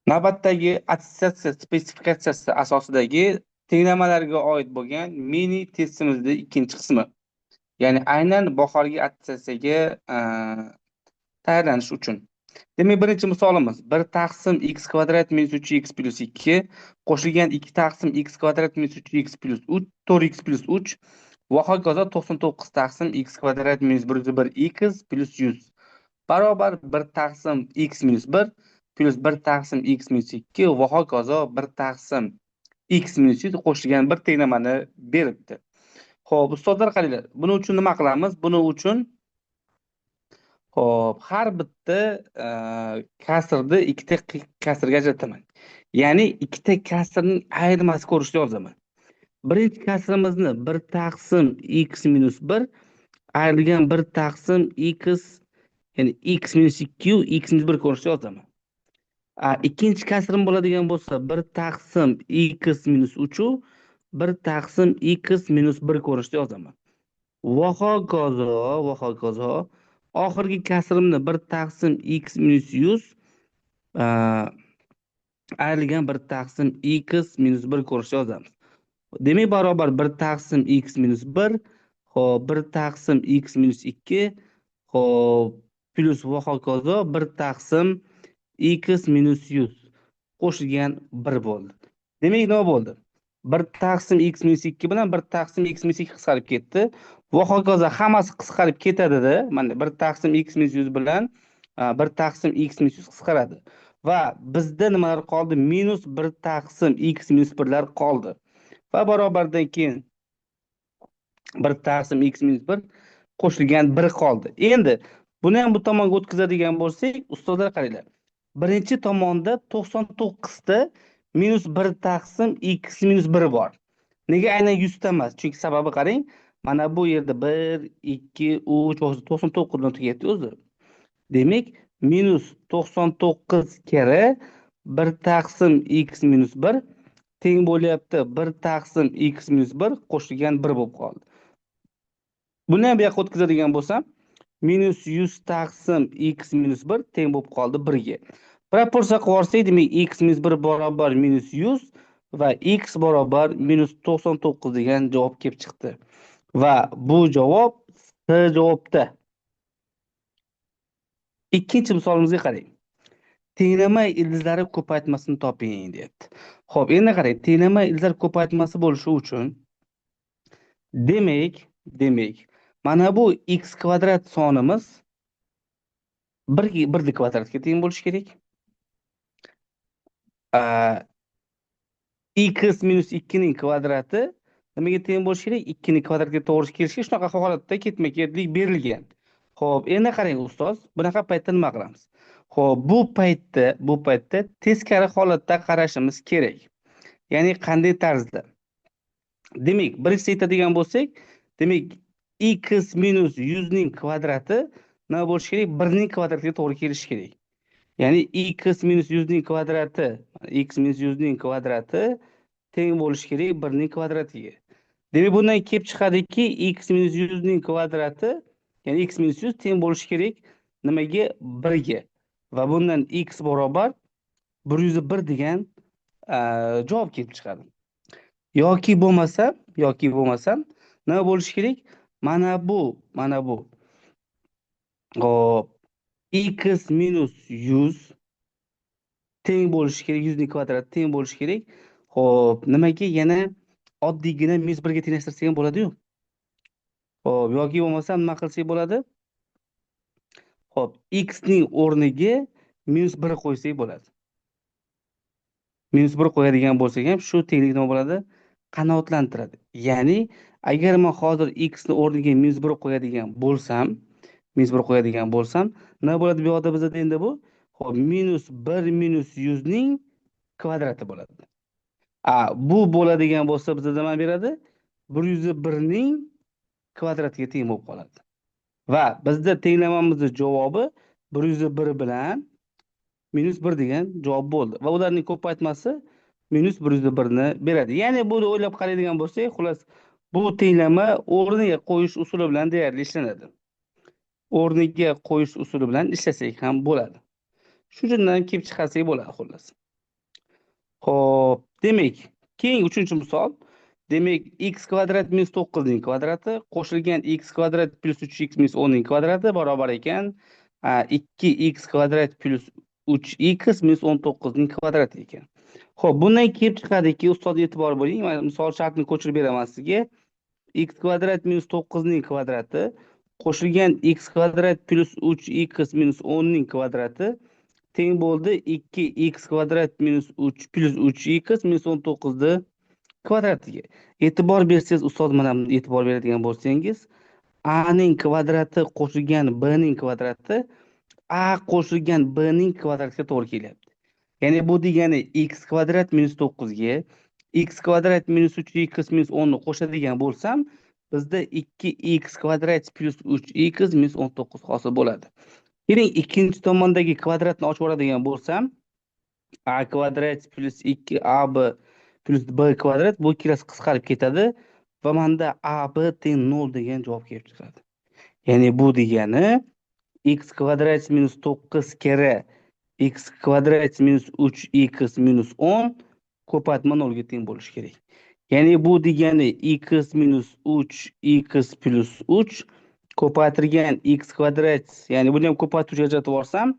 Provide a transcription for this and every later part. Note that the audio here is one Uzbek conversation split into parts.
Navbatdagi attestatsiya spesifikatsiyasi asosidagi tenglamalarga oid bo'lgan mini testimizning ikkinchi qismi. Ya'ni aynan bahorgi attestatsiyaga tayyorlanish uchun. Demak, birinchi misolimiz 1 taqsim x kvadrat minus 3x plus 2 qo'shilgan 2 taqsim x kvadrat minus 3x plus 3 4x plus 3 va hokazo 99 taqsim x kvadrat minus 101 x plus 100 barobar 1 taqsim x minus 1 plus 1 taqsim x minus 2 va hokazo 1 taqsim x minus 100 qo'shilgan bir tenglamani beribdi. Xo'p, ustozlar qaranglar. Buning uchun nima qilamiz? Buning uchun xo'p, har bitta kasrni ikkita kasrga ajrataman. Ya'ni ikkita kasrning ayirmasi ko'rinishida yozaman. Birinchi kasrimizni 1 taqsim x minus 1 ayrilgan 1 taqsim x, ya'ni x minus 2 x minus 1 ko'rinishida yozaman. Ikkinchi kasrim bo'ladigan bo'lsa 1 taqsim x minus 3 1 taqsim x minus 1 ko'rinishida yozaman. Va hokazo oxirgi kasrimni 1 taqsim x minus 100 ayrilgan 1 taqsim x minus 1 ko'rinishida yozamiz. Demak, barobar 1 taqsim x minus 1, xo'p, 1 taqsim x minus 2, xo'p, plus va hokazo 1 taqsim x minus 100 qo'shilgan 1 bo'ldi. Demak, nima bo'ldi? 1 taqsim x minus 2 bilan 1 taqsim x minus 2 qisqarib ketdi. Va hokazo hammasi qisqarib ketadi-da. Mana 1 taqsim x minus 100 bilan 1 taqsim x minus 100 qisqaradi. Va bizda nimalar qoldi? Minus 1 taqsim x minus 1 lar qoldi. Va barobardan keyin 1 taqsim x minus 1 qo'shilgan 1 qoldi. Endi buni ham bu tomonga o'tkazadigan bo'lsak, ustozlar qaranglar. Birinchi tomonda 99 ta minus 1 taqsim x minus 1 bor. Nega aynan 100 ta emas? Chunki sababi qarang, mana bu yerda 1, 2, 3, 99 bilan tugayapti o'zi. Demak, minus 99 karra 1 taqsim x minus 1 teng bo'lyapti 1 taqsim x minus 1 qo'shilgan 1 bo'lib qoldi. Buni ham bu yoqqa o'tkazadigan bo'lsam, minus 100 taqsim x minus 1 teng bo'lib qoldi 1 ga. Proporsiya qilib yuborsak, demak x minus 1 barobar minus 100 va x barobar minus 99 degan javob kelib chiqdi. Va bu javob C javobda. Ikkinchi misolimizga qarang. Tenglama ildizlari ko'paytmasini toping deyapti. Xo'p, endi qarang, tenglama ildizlar ko'paytmasi bo'lishi uchun demak, mana bu x kvadrat sonimiz 1 kvadratga teng bo'lishi kerak. X minus 2 ning kvadrati nimaga teng bo'lishi kerak? 2 ning kvadratiga to'g'ri kelishi shunaqa holatda ketma-ketlik berilgan. Xo'p, endi qarang ustoz, bunaqa paytda nima qilamiz? Xo'p, bu paytda teskari holatda qarashimiz kerak. Ya'ni qanday tarzda? Demak, birinchisi aytadigan bo'lsak, demak x minus 100 ning kvadrati nima bo'lishi kerak? 1 ning kvadratiga to'g'ri kelishi kerak. Ya'ni x minus 100 ning kvadrati, x minus 100 ning kvadrati teng bo'lishi kerak 1 ning kvadratiga. Demak, bundan kelib chiqadiki, x minus 100 ning kvadrati, ya'ni x minus 100 teng bo'lishi kerak nimaga? 1 ga. Va bundan x barobar 101 degan javob kelib chiqadi. Yoki bo'lmasam nima bo'lishi kerak? Mana bu. Xo'p, x minus 100 teng bo'lishi kerak, 100 ning kvadrati teng bo'lishi kerak. Xo'p, nimaga yana oddiygina minus 1 ga tenglashtirsak ham bo'ladi-yu. Xo'p, yoki bo'lmasam nima qilsak bo'ladi? Xo'p, x ning o'rniga minus 1 qo'ysak bo'ladi. Minus 1 qo'yadigan bo'lsak ham shu tenglik nima bo'ladi? Qanoatlantiradi. Ya'ni agar men hozir x ni o'rniga minus 1 qo'yadigan bo'lsam, minus 1 qo'yadigan bo'lsam, nima bo'ladi bu yoqda bizda endi bu? Xo'p, minus 1 minus 100 ning kvadrati bo'ladi. Bu bo'ladigan bo'lsa bizda nima beradi? 101 ning kvadratiga teng bo'lib qoladi. Va bizda tenglamamizning javobi 101 bilan minus 1 degan javob bo'ldi. Va ularning ko'paytmasi minus 101 ni beradi. Ya'ni buni o'ylab qaraydigan bo'lsak, xullas bu tenglama o'rniga qo'yish usuli bilan deyarli ishlanadi. O'rniga qo'yish usuli bilan ishlasak ham bo'ladi. Shu jumladan kelib chiqarsak bo'ladi xullas. Xo'p, demak, keyingi uchinchi misol. Demak, x kvadrat minus 9 ning kvadrati qo'shilgan x kvadrat plus 3x minus 10 ning kvadrati barobar ekan 2x kvadrat plus 3x minus 19 ning kvadrati ekan. Xo'p, bundan kelib chiqadiki, ustoz e'tibor bo'ling, men misol shartini ko'chirib beraman sizga. X kvadrat minus 9 ning kvadrati qo'shilgan x kvadrat plus 3x minus 10 ning kvadrati teng bo'ldi 2x kvadrat minus 3 plus 3x minus 19 ni kvadratiga. E'tibor bersangiz, ustoz, mana e'tibor beradigan bo'lsangiz, a ning kvadrati qo'shilgan b ning kvadrati a qo'shilgan b ning kvadratiga to'g'ri kelyapti. Ya'ni bu degani x kvadrat minus 9 ga x kvadrat minus 3x minus 10 ni qo'shadigan bo'lsam, bizda 2x kvadrat plus 3x minus 19 hosil bo'ladi. Keling, ikkinchi tomondagi kvadratni ochib yuboradigan bo'lsam, a kvadrat plus 2ab plus b kvadrat, bu ikkalasi qisqarib ketadi va menda ab teng 0 degan javob kelib chiqadi. Ya'ni bu degani x kvadrat minus 9 karra x kvadrat minus 3x minus 10 ko'paytma 0 ga teng bo'lishi kerak. Ya'ni bu degani x minus 3 x plus 3 ko'paytirgan x kvadrat, ya'ni buni ham ko'paytiruvchi ajratib yuborsam,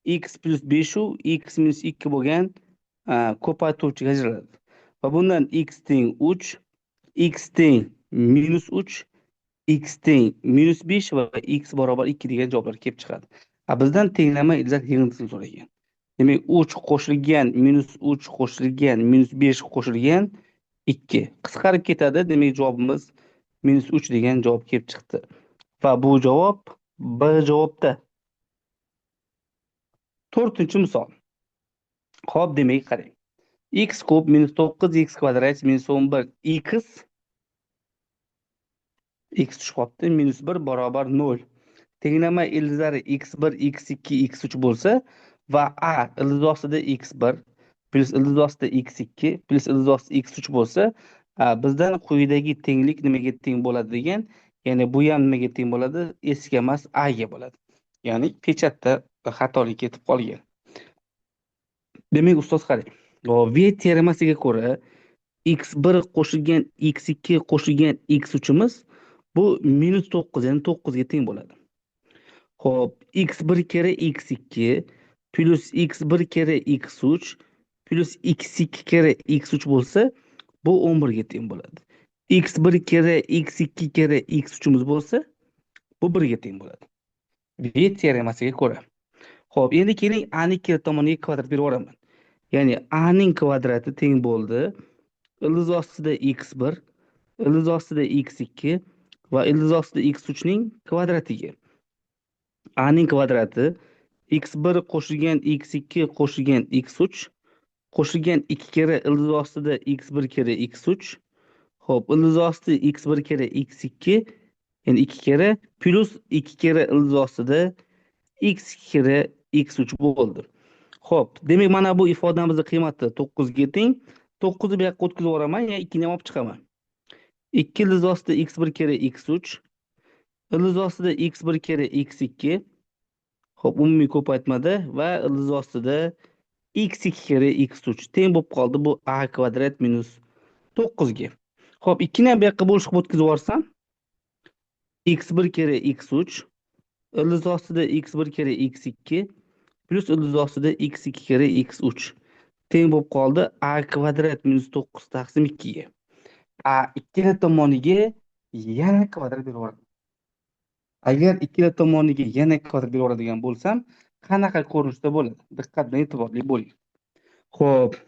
x plus 5 u x minus 2 bo'lgan ko'paytiruvchiga ajraladi. Va bundan x teng 3, x teng minus 3, x teng minus 5 va x barobar 2 degan javoblar kelib chiqadi. Bizdan tenglama ildizlar yig'indisini so'ragan. Demak, 3 qo'shilgan minus 3 qo'shilgan minus 5 qo'shilgan 2 qisqarib ketadi. Demak, javobimiz minus 3 degan javob kelib chiqdi. Va bu javob B javobda. To'rtinchi misol. Xo'p, demak, qarang. X kub minus 9x kvadrat minus 11 x x tushib qolibdi, minus 1 barobar 0. Tenglama ildizlari x1, x2, x3 bo'lsa va a ildiz ostida x1 plus ildiz ostida x2 plus ildiz ostida x3 bo'lsa, bizdan quyidagi tenglik nimaga teng bo'ladi degan, ya'ni bu ham nimaga teng bo'ladi? S ga emas, a ga bo'ladi. Ya'ni pechatda xatolik ketib qolgan. Demak, ustoz, qarang. V teoremasiga ko'ra x1 qo'shilgan x2 qo'shilgan x3imiz bu minus 9, ya'ni 9 ga teng bo'ladi. Xo'p, x1 karra x2 plus x1 karra x3 plus x2 karra x3 bo'lsa, bu 11 ga teng bo'ladi. X1 karra x2 karra x3imiz bo'lsa, bu 1 ga teng bo'ladi. V teoremasiga ko'ra. Xo'p, endi keling, a ning ikkala tomoniga kvadrat berib yuboraman. Ya'ni a ning kvadrati teng bo'ldi ildiz ostida x1, ildiz ostida x2 va ildiz ostida x3 ning kvadratiga. A ning kvadrati x1 qo'shilgan x2 qo'shilgan x3 qo'shilgan 2 karra ildiz ostida x1 karra x3, xo'p, ildiz ostida x1 karra x2, ya'ni 2 karra plus 2 karra ildiz ostida x2 karra x3 bo'ldi. Xo'p, demak, mana bu ifodamizni qiymati 9 ga teng. 9 ni bu yoqqa o'tkazib yuboraman, ya'ni 2 ni ham olib chiqaman. 2 ildiz ostida x1 karra x3 ildiz ostida x1 karra x2, xo'p, umumiy ko'paytmada va ildiz ostida x2 karra x3 teng bo'lib qoldi bu a kvadrat minus 9 ga. Xo'p, 2 ni ham bu yoqqa bo'lish qilib o'tkazib yuborsam, x1 karra x3 ildiz ostida x1 karra x2 plus ildiz ostida x2 karra x3 teng bo'lib qoldi a kvadrat minus 9 taqsim 2 ga. A ikkala tomoniga yana kvadrat berib yuboraman. Agar ikkala tomoniga yana kvadrat berib yuboradigan bo'lsam, qanaqa ko'rinishda bo'ladi? Diqqat bilan e'tiborli bo'ling. Xo'p,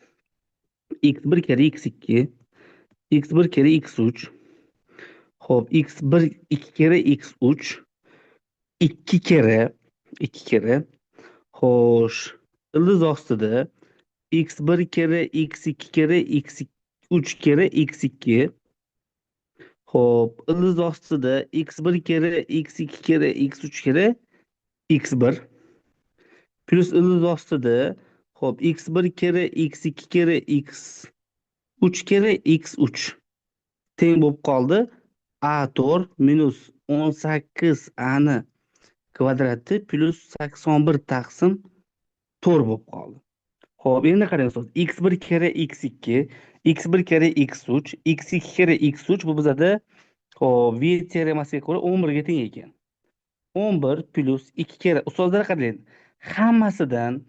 x1 karra x2, x1 karra x3, xo'p, x1 2 karra x3, 2 karra 2 karra, xo'sh, ildiz ostida x1 karra x2 karra x3 karra x2, xo'p, ildiz ostida x1 karra x2 karra x3 karra x1 plus ildiz ostida, xo'p, x1 karra x2 karra x3 karra x3 teng bo'lib qoldi a4 minus 18 a ni kvadrati plus 81 taqsim 4 bo'lib qoldi. Xo'p, endi qarang ustoz. X1 karra x2, x1 karra x3, x2 karra x3 bu bizada xo'p, Viet teoremasiga ko'ra 11 ga teng ekan. 11 plyus 2 karra. Ustozlar qarang. Hammasidan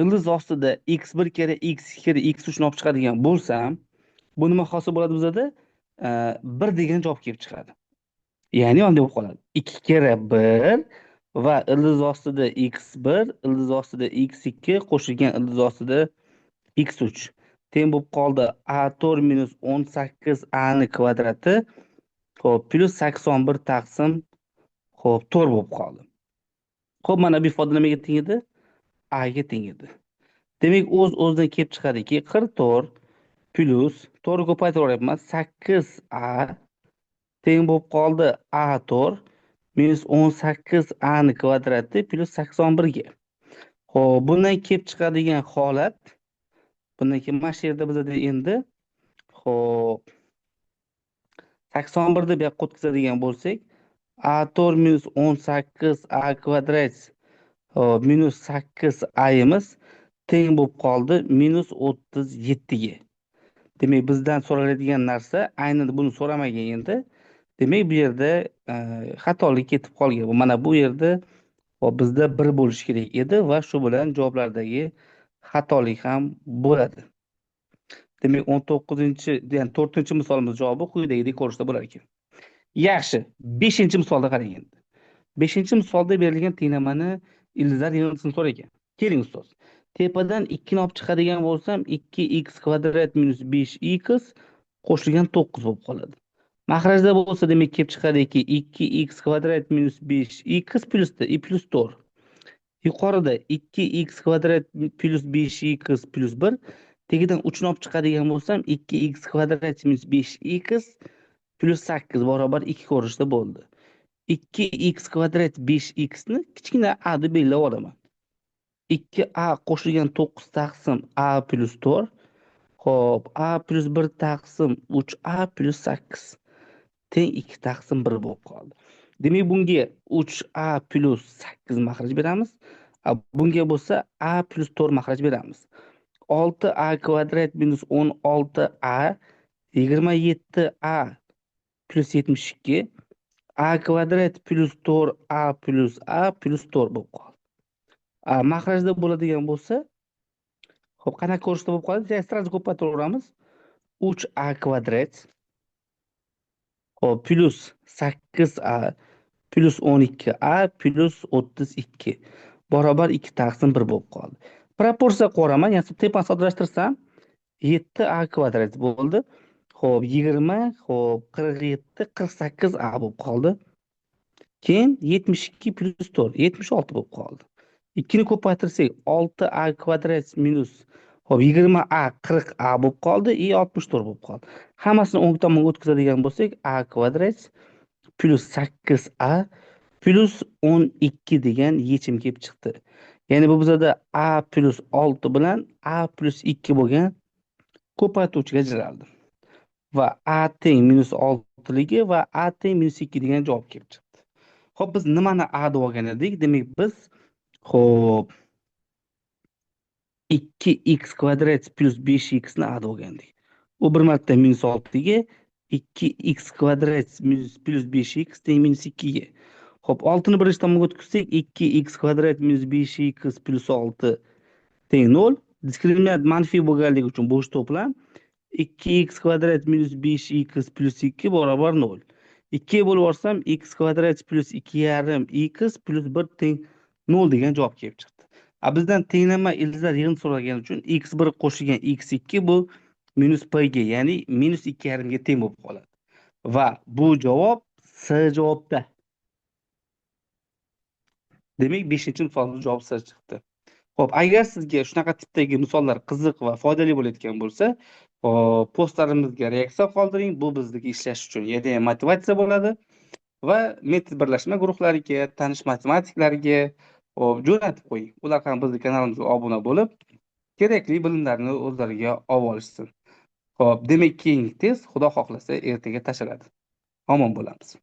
ildiz ostida x1 karra x2 karra x3 ni olib chiqadigan bo'lsam, bu nima hosil bo'ladi bizada? 1 degan javob kelib chiqadi. Ya'ni bunday bo'lib qoladi. 2 karra 1 va ildiz ostida x1, ildiz ostida x2 qo'shilgan ildiz ostida x3 teng bo'lib qoldi a4 minus 18 a ni kvadrati, xo'p, plyus 81 taqsim, xo'p, 4 bo'lib qoldi. Xo'p, mana bu ifoda nimaga teng edi? A ga teng edi. Demak, o'z-o'zidan kelib chiqadiki, 44 plyus 4 ko'paytiryapman, 8a teng bo'lib qoldi a4 minus 18 a ni kvadrati plyus 81 ga. Xo'p, bundan kelib chiqadigan holat, bundan keyin mana shu yerda bizada endi, xo'p, 81 ni bu yoqqa o'tkazadigan bo'lsak, a4 minus 18 a kvadrat, xo'p, minus 8 a'imiz teng bo'lib qoldi minus 37 ga. Demak, bizdan so'raladigan narsa aynan buni so'ramagan endi. Demak, bu yerda xatolik ketib qolgan. Mana bu yerda hop, bizda 1 bo'lishi kerak edi va shu bilan javoblardagi xatolik ham bo'ladi. Demak, 19-, ya'ni 4-misolimiz javobi quyidagidek ko'rinishda bo'lar ekan. Yaxshi, 5-misolda qarang endi. 5-misolda berilgan tenglamani ildizlar yig'indisini so'ragan. Keling ustoz. Tepadan 2 ni olib chiqadigan bo'lsam, 2x kvadrat minus 5x qo'shilgan 9 bo'lib qoladi. Maxrajda bo'lsa, demak, kelib chiqadiki, 2x kvadrat minus 5x plyus i plyus 4. Yuqorida 2x kvadrat plyus 5x plyus 1, tagidan 3 ni olib chiqadigan bo'lsam, 2x kvadrat minus 5x plyus 8 barobar 2 ko'rinishda bo'ldi. 2x kvadrat 5x ni kichkina a deb belgilab olaman. 2a qo'shilgan 9 taqsim a plyus 4. Xo'p, a plyus 1 taqsim 3a plyus 8 teng 2 taqsim 1 bo'lib qoldi. Demak, bunga 3a plyus 8 maxraj beramiz. Bunga bo'lsa a plyus 4 maxraj beramiz. 6a kvadrat minus 16a 27a plyus 72 a kvadrat plyus 4a plyus a plyus 4 bo'lib qoldi. Maxrajda bo'ladigan bo'lsa, xo'p, qanaqa ko'rinishda bo'lib qoladi? Sразу ko'paytiraveramiz. 3a kvadrat, xo'p, plyus 8a plyus 12a plyus 32 barobar 2 taqsim 1 bo'lib qoldi. Proporsiya qo'raman, ya'ni tepani soddalashtirsam 7a kvadrat bo'ldi. Xo'p, 20, xo'p, 47, 48a bo'lib qoldi. Keyin 72 plyus 4, 76 bo'lib qoldi. 2 ni ko'paytirsak 6a kvadrat minus, xo'p, 20a 40a bo'lib qoldi i 64 bo'lib qoldi. Hammasini o'ng tomonga o'tkazadigan bo'lsak, a kvadrat plyus 8a plyus 12 degan yechim kelib chiqdi. Ya'ni bu bizada a plyus 6 bilan a plyus 2 bo'lgan ko'paytuvchiga ajraldi. Va a teng minus 6ligi va a teng minus 2 degan javob kelib chiqdi. Xo'p, biz nimani a deb olgan edik? Demak, biz xo'p 2x kvadrat plyus 5x ni a deb olgandik. U bir marta minus 6ga, 2x kvadrat minus plyus 5x teng minus 2ga. Xo'p, 6 ni birinchi tomonga o'tkazsak, 2x kvadrat minus 5x plyus 6 teng 0. Diskriminant manfiy bo'lganligi uchun bo'sh to'plam 2x kvadrat minus 5x plyus 2 barobar 0. 2 ga bo'lib yuborsam, x kvadrat plyus 2,5 x plyus 1 teng 0 degan javob kelib chiqdi. Bizdan tenglama ildizlar yig'indisi so'ralgani uchun x1 qo'shilgan x2 bu minus p ga, ya'ni minus 2,5 ga teng bo'lib qoladi. Va bu javob S javobda. Demak, 5-misolning javobi S chiqdi. Xo'p, agar sizga shunaqa tipdagi misollar qiziq va foydali bo'layotgan bo'lsa, xo'p, postlarimizga reaksiya qoldiring. Bu bizga ishlash uchun yana ham motivatsiya bo'ladi va metod birlashma guruhlariga, tanish matematiklarga, xo'p, jo'natib qo'ying. Ular ham bizning kanalimizga obuna bo'lib, kerakli bilimlarni o'zlariga olib olishsin. Xo'p, demak, keyingi test Xudo xohlasa ertaga tashlanadi. Omon bo'lamiz.